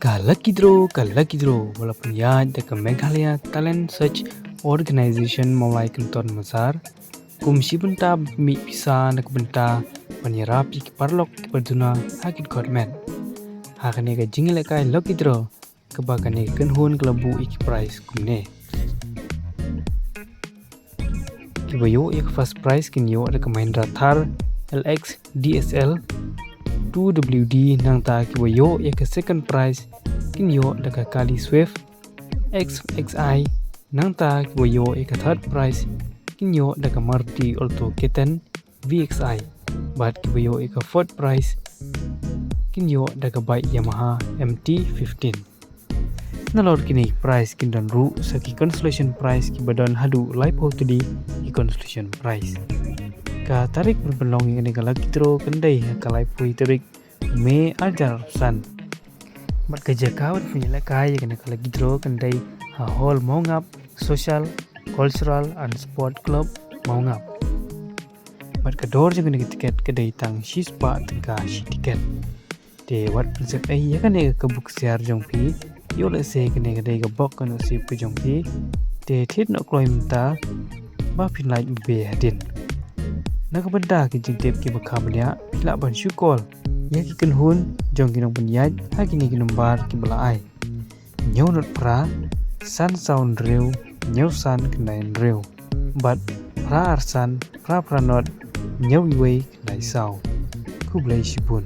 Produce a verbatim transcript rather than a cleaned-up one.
Ka Lucky Draw, ka Lucky Draw, ba la pynïaid da ka Meghalaya Talent Search Organization Mawlai Kynton Massar, kum shi bynta mih pisa na ka bynta ban ïarap ïa ki paralok kiba duna ha ki dkhot met. Ha kane ka jingïalehkai Lucky Draw, kaba kane ka kynhun ka la buh ïa ki prize kumne. Kiba ïoh ïa ka first prize kin ïoh da ka Mahindra Thar L X D S L two W D, nangta kiba ïoh ïa ka second prize kin ïoh da ka Kali Swift X X I, nangta kiba ïoh ïa ka third prize kin ïoh da ka Maruti Alto K ten V X I, bad kiba ïoh ïa ka fourth prize kin ïoh da ka bike Yamaha M T fifteen. Nalor kine ki prize kin don ruh sa ki consolation prize kiba don haduh laiphew tylli ki consolation prize. Ka tarik ban pynlong ïa kane ka Lucky Draw kan dei ha ka laiphew tarik May arhajar arphew san. Bad ka jaka ban pynïalehkai ïa kane ka Lucky Draw kan dei ha Hall Mawngap, Social, Cultural and Sport Club Mawngap. Bad ka dor jong kane ka tiket ka dei tang shispah tyngka shi tiket. Te wat pynsep ei ïa kane ka bok ksiar jong phi, ïoh lehse kane ka dei ka bok ka nusip ka jong phi. Te thied noh kloi mynta, ba phin lait ba be hadien. Na ka bynta ki jingtip kiba kham bniah, phi lah ban shu call ïa ki kynhun jong ki nongpynïaid ha kine ki nombar kiba la ai: hynñiew not phra, san saw hynriew, hynñiew san khyndai hynriew, bad phra ar san, phra phra not, hynñiew wei khyndai saw. Khublei shibun.